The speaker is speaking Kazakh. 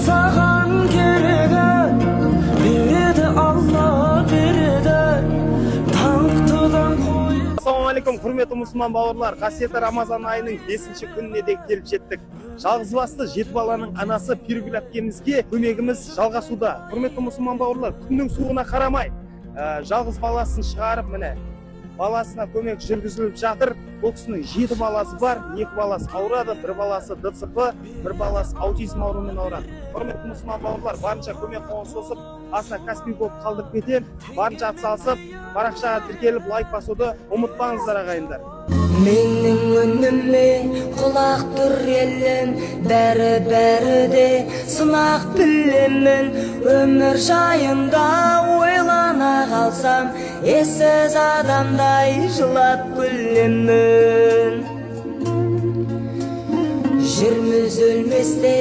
Саған керегі береді, Алла береді даңқтыдан қой. Ассалаумағалейкум, құрметті мұсылман бауырлар! Қасиетті Рамазан айының бесінші күніне де келіп жеттік. Жалғызбасты жеті баланың анасы Пиргүл әпкемізге көмегіміз жалғасуда. Құрметті мұсылман бауырлар, күннің суығына қарамай, жалғыз баласын шығарып, міне, баласына көмек жүргізіліп жатыр. Бұл кісінің жеті баласы бар, екі баласы ауырады, бір баласы ДЦП, бір баласы аутизм ауруымен ауырады. Құрметті мұсылман бауырлар, барынша көмек қолын созып, астына Каспи код қалдырып кетемін. Барынша атсалысып, парақшаға тіркеліп, лайк басуды ұмытпаңыздар, ағайындар. Менің үніме құлақ түр, елім, бәрі бәрі де сынақ, білемін. Өмір жайында ойлана қалсам, ессіз адамдай жылап күлемін. Жүрміз өлместей.